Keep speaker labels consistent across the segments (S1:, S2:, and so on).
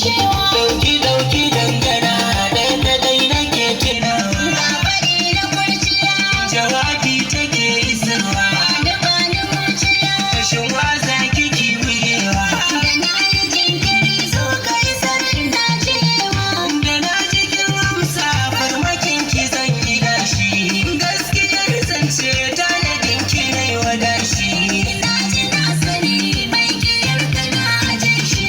S1: kushewa.
S2: Dauki dauki dangana, ɗaya kadai nake tunawa.
S1: Ga fari na kurciya.
S2: Jawabi take isarwa.
S1: Bani bani muciya.
S2: Shin waza kiki bugewa?
S1: Da na yi jinkiri, zo ka yi sanin dacewa.
S2: Da na cikin amsa farmakin ki zan yi gashi. Gaskiyar zance, tanadin ki ne wadashi.
S1: Na ji na sani, mai kiyar ka na aje shi.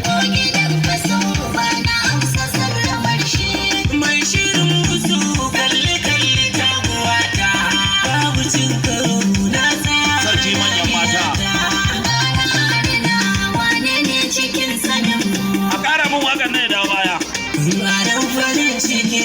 S1: Ko gidan kaso ba na amsa sallamar shi.
S2: Mai shirin musu, kalli kalli taguwata. Babu cin karo, na tsaya.
S3: Sarki manyan mata.
S1: Gara arina, wane ne cikin sanin mu?
S3: A ƙara mun waƙar nan ya dawo baya.
S2: Ranar farin ciki.